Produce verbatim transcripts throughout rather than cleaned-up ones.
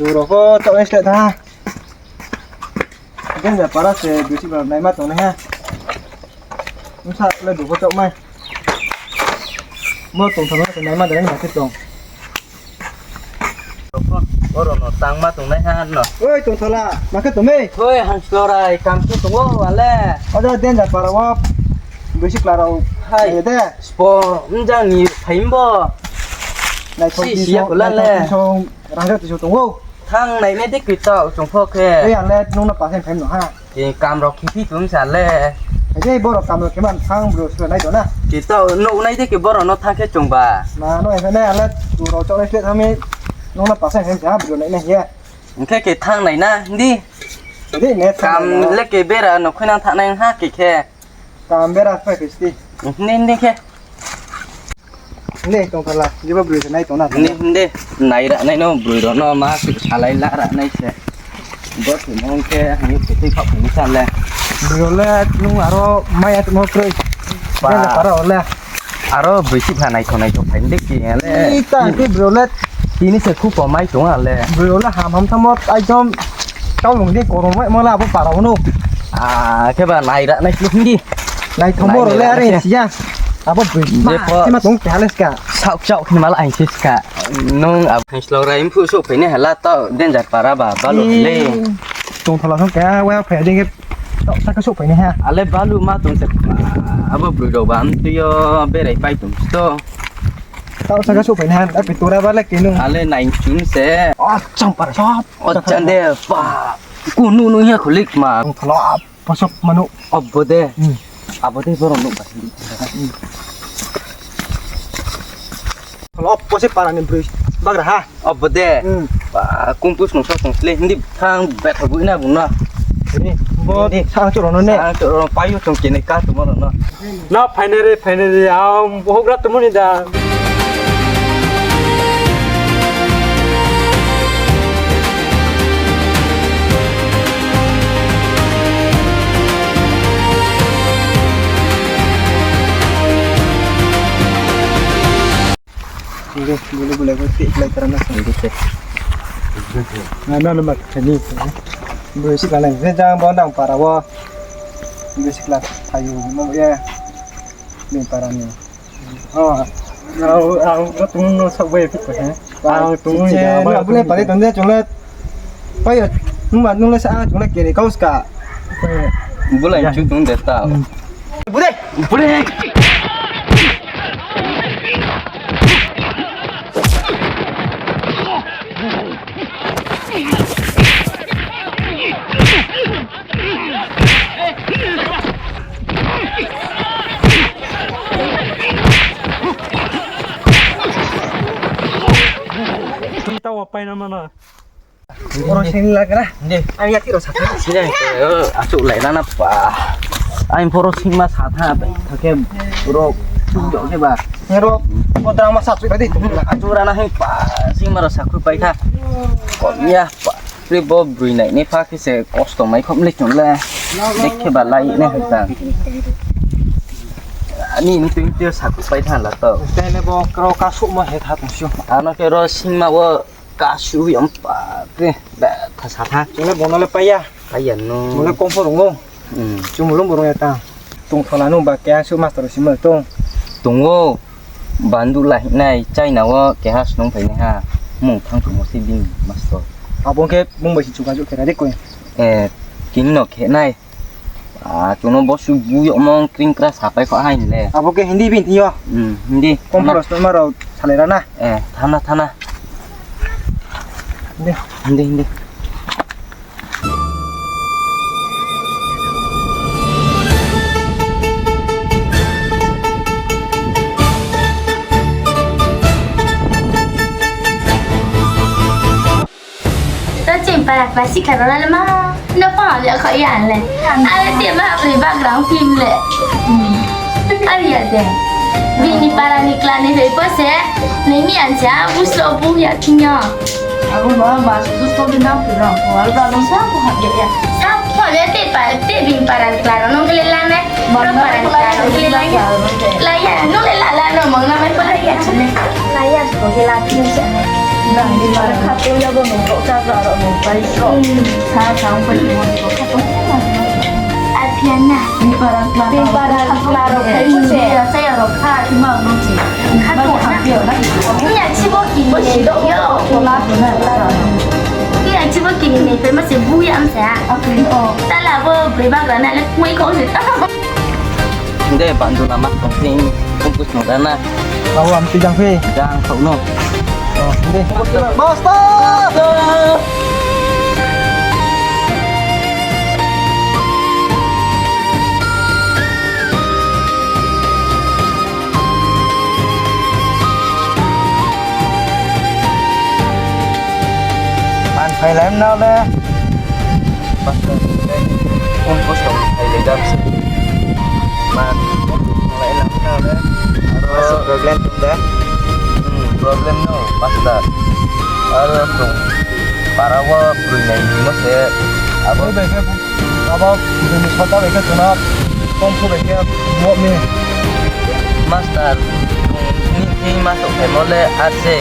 Rao pho taoh nai sleh tha. Danger para se bisi ba naima tongnai ha. Bsa le duh pho taoh mai. Bo tongthoma se naima dara ni ma khe tong. Oro no tangma tongnai ha no. Oi, tongthola, ma khe tong mi? Oi, Hangslorai, kam khe tong o ale. Oja danger para wo. Bisi kla rao. Hai. Ai de. Spo, mjang ni phaimbo. Naithok si, tisong, siya kula le. Naithok tisong, rangja tisong tong o. Thang nai nai de khe tao chung pho khe. Ei, ang le nung no pasai phaim no ha. Khe kam rao khe phi tum sa le. Ei, borok kam rao khe man thang bro sila nai do na. Khe tao no nai de khe borok no thang khe chung ba. Ma no, ei, nai, ang le tu rao chok nai sile thang mi. Nung no pasai phaim sa bro nai nai ye. Hing khe khe thang nai na, di. Di, ne thang kam nai na. Le khe bera no khui nang thang nai ha khe khe. Kam bera phai khe sti. Ni, ni khe. Ni tong thala, jebo broi se nai tong na. Ni, ni, nai ra nai no, broi rao no ma su salai la ra nai se. Bo se mong khe, ni se tei khap ni sa le. Broi rao le, nung aro mai at mo kroi. Ba. Ni le para rao le. Aro broi si pha nai tong nai tong phai de ki le. Ni ta, ni broi rao le. Tini se khu ko mai tong a le. Broi rao le ham ham thamot, ai jom. Kau lung di korong mai mala abo para uno. Ah, khe ba nai ra nai sini di. Nai thomo ro le are siya. Abo bui ma, je pho sima tong te hale ska. Saok saok ni mala ai siska. Nung ab hai slok rai mphu so phai ni hala to danger para ba balu le. Tong thola song ka wa phai ding ke. Tok sa ka so phai ni ha. Ale balu ma tong se. Abo broi rao ba am tuyo berai pai tong sto. Tao saka suh phai nai, api tura ba le kenu. Ale nai chun se. Oh, chang para sop. Oh, chang de, pa. Ku nu nu ya kulik ma. Ang thalo ap, pasop manu. Obo de. Hmm. Abo de borok nuk ba. Hmm. Thalo ap, pose para ni broi. Bagra ha. Obo de. Hmm. Pa, kumpus nung sok tong sile. Hindi thang betha bui na bung na. Ini, bo hindi. Sang choro no ne. Sang choro no payo tong kene ka tumo no. Na, finally, finally, ang bohok rat tumo ni da. Hindi, bule bule ko tik lai tara na. Hindi se. Na, na, na, mak, hindi. Bule sik lai, se jang bo nang para wo. Bule sik lai, thayu mo ye. Ni para ni. Oh, ang, ang, ang tung no sok bai phi ko he. Ang tung ni da, ang bule pare tung de chule. Pai, nung ma nung le sa chule kere kau ska. Bule chu tung de ta. Bule. Bule. Tui tawa paina mana. Oro sini lagra. Deh. Ang ya tiro saka. Sini, eh, asuk lai rana pa. Ang poro singma satha bai. Thake ro. Jok ke ba. Ro. Ko drama satu tadi. Asuk rana hing pa. Singma ro sakhu pai tha. Ko ya pa. Pri bo brui nai ni pha khe se kosto mai khom le chung le. Dek khe ba lai ne hang ta. Ani ni tui tui sakhu pai tha la to. Tele bo kro ka suk mo he tha tong sio. Ano ke ro singma wo. Kasu yom pa ke ba thasa tha. Chungle bono le paya. Paya no. Mule kompo rongo. Hmm. Chumulung borong ya ta. Tung thola nung ba keha su master si mal tong. Tung wo. Bandu la hinai China wo keha snung phai ni ha. Mung thang tongmo si bini master. Abo ke mung bai si chuka chu khe na de koi. Eh, king no khe nai. Ah, chung no bo su bu yokmo kring kra sapai kho hain le. Abo ke Hindi bin yo. Hmm, Hindi. Kompo ro sma ro salai ra na. Eh, thana, thana. Hindi. Hindi, Hindi. To chini para kla sikha rao le ma no pha le kho ya le. Ale te ma kri background film le. Ari ya de. Bini para ni kla ni hoi po se. Ni mi an cha bu slo bu ya thing yo. Abo ma ma su su so bina pu rang ko al ba no sa ko ha ya ya. Sa ko le te pa te bini para ni kla rao no le la ne. Ma no para ni kla rao le la ya. La ya no le la la no ma na me pa ya chne. La ya ko le la thing yo chne. Khatung ya bo nung kok cha cha rao nung pai kok. Sa sa ong pai tongmo ni bo khatung. Apiana. Bipara kla rao phai se. Ya saya rao kha ima nung si. Khatung na. Iya chibo kini. Iya chibo kini ni pe ma se bu ya am sa. Tala bo broi bagra na le kmoi kok se. Dei, bandu lama tong phi, bung kusung rana. Abo ang tijang phi. Jang thok no. Oh, dei. Master! Man phailai mna le. Master, eh, phone post tong phailai dam se. Man, phone post tong lai lang na le. Aro master problem tong de? Hmm, problem no, master. Aro tong para wo broi nai ni mo se. Abo bai khe, abo broi ni sota bai khe tona, tong phu bai khe, mo mi. Master, tong ni, ni master phaimo le ase.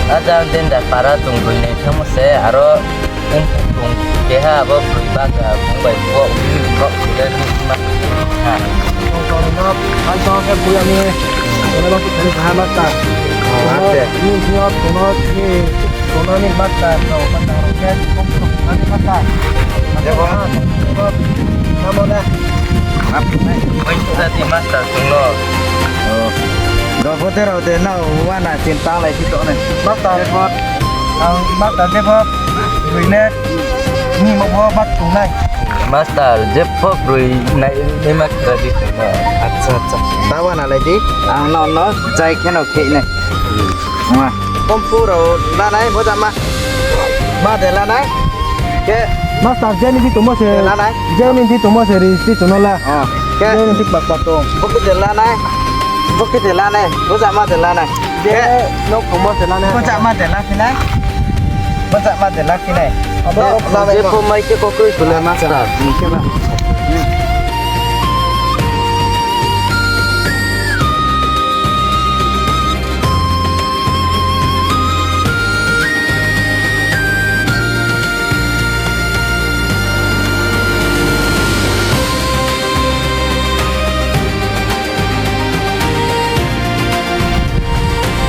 Aja den da para tong broi nai thamo se, aro Ong tong keha abo broi bagra bung bai bo wi kok sile ni ma ha. Tong tong no, ang tong khe buya ni, kono ba kutha ni kaha master. Oh, ate. Ni thing yo kono ni, kono ni master no, master ro khe, kok kok ani master. Jabo. Namo na. Ap nai. Oi, tadi master tong no. Oh. Dobo de rao de nao wana chin tang lai si to nai. Master. Ang master de pho broi ne ni mo pho mat tong nai. Master, je pho broi nai ni ma kra di tong nai. Acha, acha. Tawa na lai di. Ang no, no, jai khe no khe nai. Ma. Kompu rao la nai, boja ma. Ma de la nai. Khe. Master, je ni di tongmo se. De la nai. Je ni di tongmo se, ri si tong no la. Oh, khe. Je ni di kpa kpa tong. Bo khe de la nai. Bo khe de la nai. Boja ma de la nai. Je, no komo se la nai. Boja ma de la phi nai. Boja ma de la phi nai. Abo, je pho mai khe kokroi sule master. Ni khe ba.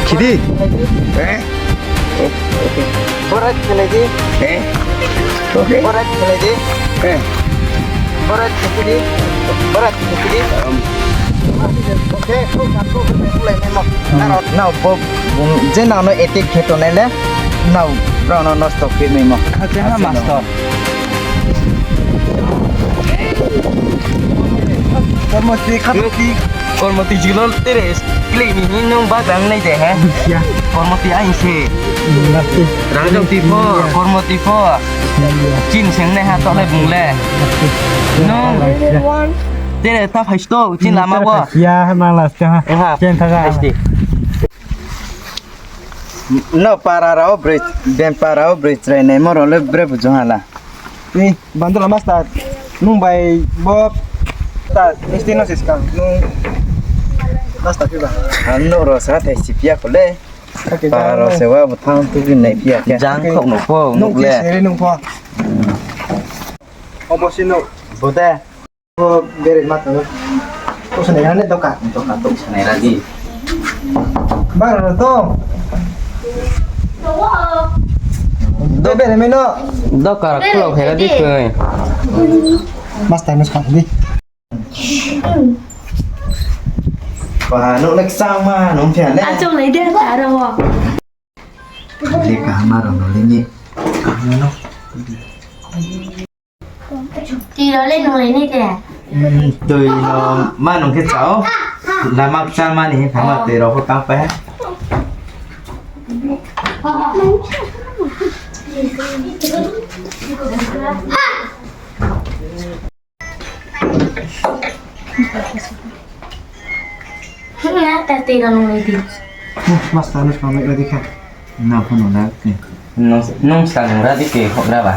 Khidi. Eh? Borat khelai di. Eh? Okay. Borat khelai di. Eh. Borat khelai di. Borat khelai di. Um. Okay, kau satu kau lai nai mo. Naro. Nao bo, bung, je nao no attack khe tongnai le, nao, rao no nosto khe mai mo. Kha, je ha master. Kormo tui, kha tui. Kormo tui jiglo tere klik ni ni nung bagrang nai de he. Bukya. Kormo tui aing se. Bukya. Rang jang tui pho, iya, kormo tui pho. Iya. Chin seng nai ha to le bung le. Bukya. Nung. Iya. Tere ta phai sto, chin lama bo. Iya, mang las ka ha. Oha. Chen tha ga. Phai sti. No para rao broi, ben para rao broi chrai nai mo rao le bre bujung hala. Ni, bandula master, nung bai bo ta, misti no siskang, nung master phi ba. Ang no ro sa thai si pia ko le. Para rao se wa bo thang tu bin nai pia khe. Jang khok no pho, nung le. Seri nung pho. Obo si no. Bo de. Bo bere ma tong. Tong sanai ra ne doka. Doka tong sanai ra di. Bara na tong. Do bere me no. Doka ra khulo khe ra di koi. Master no sa di. Wah, no lek sang ma, no pia ne. Achong lai de ta ro. Lek ka ma ro no le ni. Tui rao le nung lai nai de. Hmm, tui rao ma nung khe chao. Lama kchal ma ni hing thangma tui rao pho tang pai ha. Hing ya, ta tui rao nung lai di. Hmm, master no samai ra di kha. Nang pho nung ra di. Nung, nung sa nung ra di ke hok ra ba.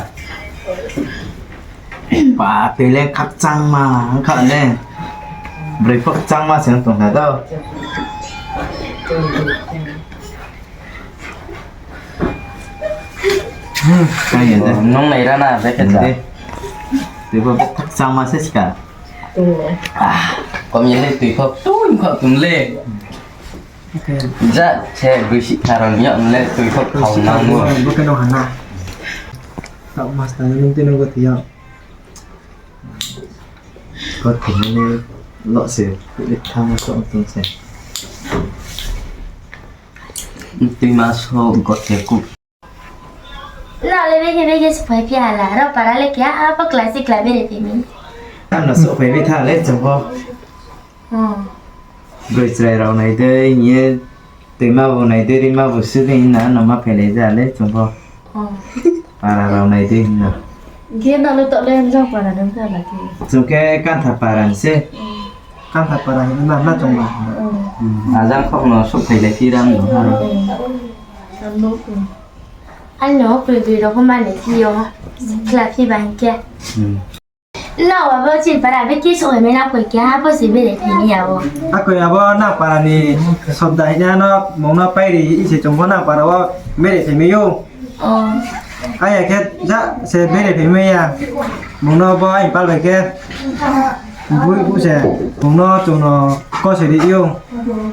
Ba, tui le khakchangma, ang kha le. Broi pho khakchangma se tong kha do. Tang ya de. Nung nai ra na, bekhe ja. Tui bo bethak chama se ska. Kom ye le tui kho, tui kho tum le. Ja, se bisi kharon yo le tui kho khau nang mo. Bo khe no hana. Tak mas tang nung tui no bo tui yo. Ko tui ne lo se, le thang so tong se. Tui ma so ko te ku. Na le bege bege suphai phi hala, ro para le khe, a, bo class ikla bere phi mi. Ano suphai bi tha le chungbo. Hmm. Broi chrai rao nai dei, hing ye, tuima bo nai dei, rima bo su dei, hing na, ano ma phailai ja le chungbo. Hmm. Para rao nai dei, hing na. Khe na le to le jang para dei tha la khe. Chung khe Kantha para ni se. Hmm. Kantha para hing na, na chungbo. Hmm. Hmm. Ajang khok no suphai le phi ram no. Hmm. Ano, koi boi rao pho mani phi yo, khla phi ba hing khe. Hmm. Na wa bo chini para be khe so me na koi khe ha bo se bere phi ni ya bo. A koi abo na para ni sobda hing ya no, mung no pairi ise chung pho na para wo bere phi mi yo. Oh. Aya khe ja se bere phi mi ya. Mung no bo ai pal bai khe. Bui bu se, mung no chung no ko se ri yo.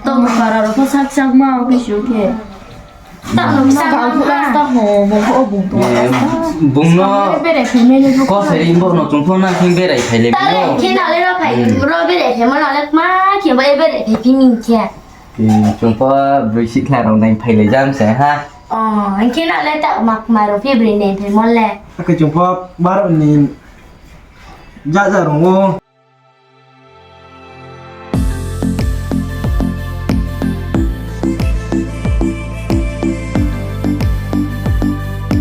Tong para rao pho sak sak ma, o khe su khe. Tamo bsa bang phu ma. Tamo bung pho o bung to. Eh, bung no bere phi mi ni bung ko ko. Sari bo no chung pho nang khe berai phai le. Tale khe na le ro phai, hmm, ro berai phai mo na le ma khe bo e berai phai phi mi khe. Hmm, chung pho broi sikhla rao nai phai le jam se ha. Oh, khe na le ta ma ma ro phi broi nai phai mo le. Akhe chung pho bar ni ja ja rung o.